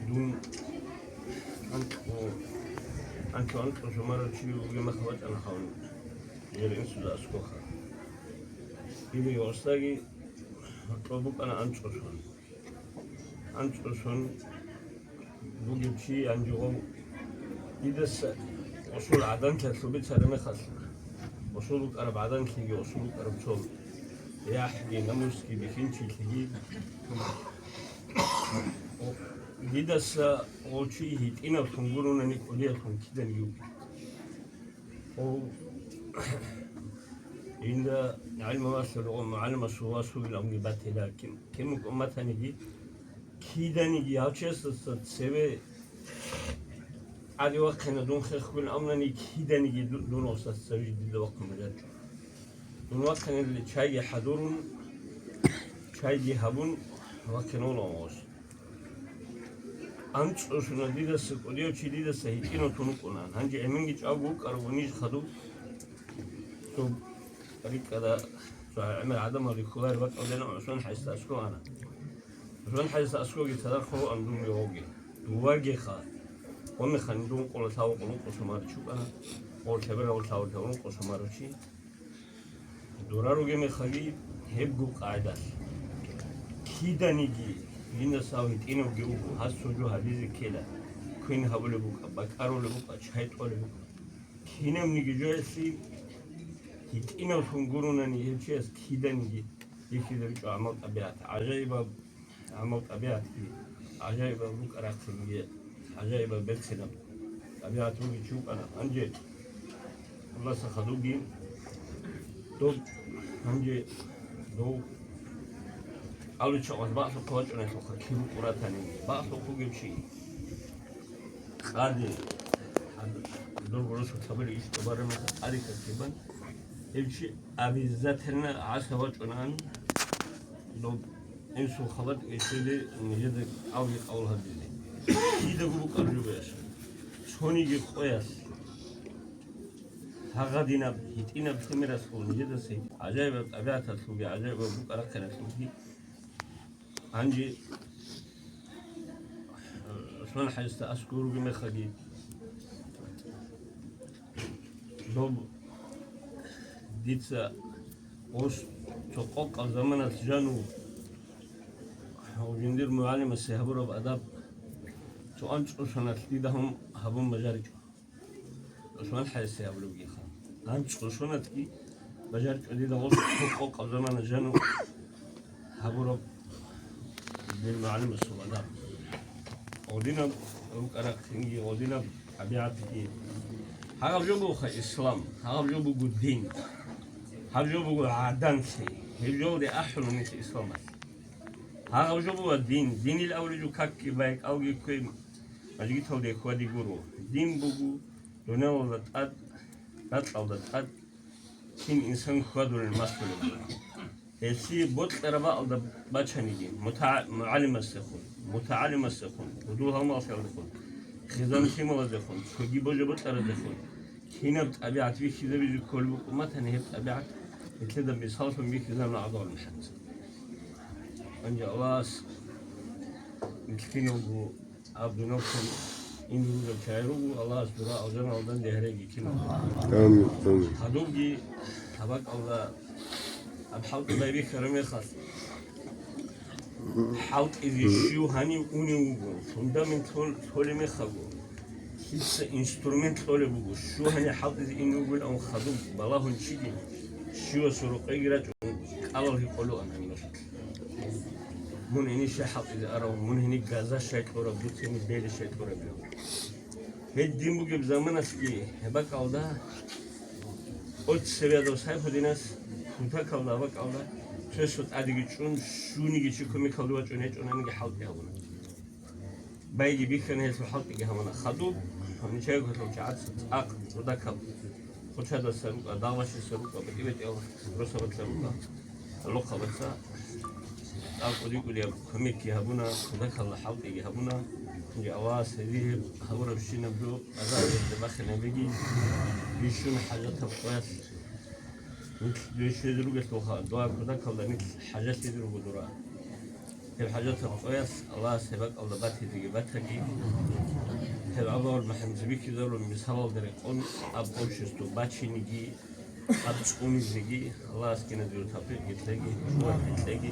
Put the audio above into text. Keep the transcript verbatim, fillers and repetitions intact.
Дун анкьу, анкьу, анкьу шумарав чи вугеб мехалъ вачӀана гьавун, жер инсуда аскӀоха. Дида гьоркьоги гьоркьоб букӀана анцӀго сон. АнцӀго сон бугев чи гьанже гъов дидаса гъосул гӀаданлъиялъул бицараб мехалъ, гъосул букӀараб гӀаданлъиги, гъосул букӀараб цо яхӀги, намусги, бихьинчилъиги. Дидаса гъов чи гьитӀинавлъун гуронани кӀудиялъун киданиги вугев. Гъов инда гӀелму валъулев гъов мугӀалимасул вас вугилан батила кин, кин вукӀун батаниги, киданиги гьав чиясдаса цеве гьари вахъина дун хехгун амнани, киданиги ду-, дун гъосдаса цеве дида вахъун бажаричӀо. Дун вахъинелли чайги хӀадурун, чайги гьабун, вахъинавлан гъос. АнцӀго сона дидаса кӀудияв чи дидаса гьитӀинав тун вукӀунаан. Гьанже гӀеминги чӀавго вукӀарав ниж хадуб. Цо рикӀкӀада, цо гӀемер гӀадамал рихьулареб бакӀалдана ГӀусман хӀайсда аскӀо ана. ГӀусман хӀайсда аскӀоги цадахъ гьоркьан дун мегъовги. Дуваргиха. Гъомихъан дун къола лъавукъун ункъо сомаричи вукӀана. Гъор лъабарав лъавур лъавукъун ункъо сомаричи. Дора ругеб мехалги гьебго къайдалъ. Киданиги динас гьав гьитӀинавги вуго, гьас цо жо гьабизе ккела, квен гьабулеб букӀа, бакӀарулеб букӀа, чай тӀолеб букӀа. Кинабниги жоялъе гьитӀинавлъун гуронани гьев чияс киданиги бихьизабичӀо гӀамал-тӀабигӀат. ГӀажаибаб гӀамал-тӀабигӀатги гӀажаибаб букӀа, рахъинги гӀажаибаб берцинаб тӀабигӀат бугев чи вукӀана. Гьанже Аллагьасда хадубги доб, гьанже дов алучагъаз бакълъухъе вачӀунелъулха, киб букӀун ратаниги. Бакълъухъ вугев чи къади, гьаб-, дурго росулъ гьабулеб иш тӀубараб мехалъ къади какилбан, гьев чи обязательно гӀаса вачӀунаан, доб инсул халатӀ гьечӀели нижеда кӀалги къавул гьабизе. Кидаго букӀараб жо бегӀасе. Цониги къоялъ гьагъадинаб, гьитӀинаб лъимералъул нижедаса гӀажаибаб тӀабигӀаталъулги, гӀажаибаб букӀа-рахъиналъулги. Гьанже ГӀусман хӀайсда аскӀор ругеб мехалги, доб дица гъос цо къокъаб заманалъ жану жиндир мугӀалимасе гьабураб адаб цо анцӀго соналъ дида гьун гьабун бажаричӀо. ГӀусман хӀайсда абулебгиха. АнцӀго соналъги бажаричӀо дида гъос цо къокъаб замана жану гьабураб дир мугӀалимасул адаб. Гъодинаб рукӀа-рахъинги, гъодинаб тӀабигӀатги. Гьагъаб жо бугоха ислам, гьагъаб жо буго дин, гьаб жо буго гӀаданлъи, гьеб жолде ахӀула нилъ исламалъ. Гьагъаб жо буго дин, динил авлижу какги байкӀалги ккве мажгиталде хьвади гуро. Дин буго дуниялалда тӀад, ракьалда тӀад, кин инсан хьвадулел малъулеб буго. Гьелъие бокьараб бакӀалда бачаниги, мутагӀ-, мугӀалимасдехун, мутагӀалимасдехун, гьудул-гьалмагълъиялдехун, хизан-лъималаздехун, цоги божа-бокьараздехун, кинаб тӀабигӀат бихьизабизе кколеб букӀун батани, гьеб тӀабигӀат нилъеда мисаллъун бихьизабуна гӀадамал мехалъ. Гьанже Аллагьас нилъ киналго гьаб дуниялалъун ине вугев чагӀи руго, Аллагьас дора алжаналда дагьреги киналго. Амин, амин. Гьадубги гьаб бакӀалда гьаб хӀалтӀи байбихьараб мехалъ, хӀалтӀизе щив гьанив унев вуго, фундамент лъол-, лъолеб мехалго, лъица инструмент кьолеб буго, щив гьанив хӀалтӀизе ине вугилан хадуб балагьун чиги, щивасул рокъойги рачӀун, кӀалал гьикъулаан гьаниб. Мун гьениб щай хӀалтӀизе арав, мун гьениб газа щай кьураб, дуца гьениб бели щай кьураб? Гьедин бугеб заманалъги гьеб бакӀалда, тӀоцебе гьадав Сайфудинас кутакалда гьеб бакӀалда, цоясул тӀадеги чӀун, щуниги чи кумекалде вачӀун гьечӀонаниги хӀалтӀи гьабуна. Байги бихьана, гьелъул хӀалтӀиги гьабуна. Хадуб, гьаничайго гьелъул чагӀаца цӀакъ кутакаб Хъучадаса рукӀа, Дагъбашиса рукӀа, бетӀи-бетӀиял росабалъа рукӀа, гьалухъабаца тӀал кӀуди-кӀудияб кумекги гьабуна, кутакалда хӀалтӀиги гьабуна. Гьанже Аллагьас гьезие гьабурабщинаб жо азарилъе бахинабиги, бищун хӀажатаб къоялъ нилъ дойщузе ругелъулха, дова кутакалда нилъ хӀажалъизе руго дора. Гьеб хӀажатаб къоялъ Аллагьас гьеб бакӀалда батизеги батаги, гьеб абугӀал МухӀаммад бихьизарун мисалалда рекъон аб общество бачиниги, аб цӀунизеги Аллагьас киназего тавфикъ гьикьеги, шугьар гьикьеги.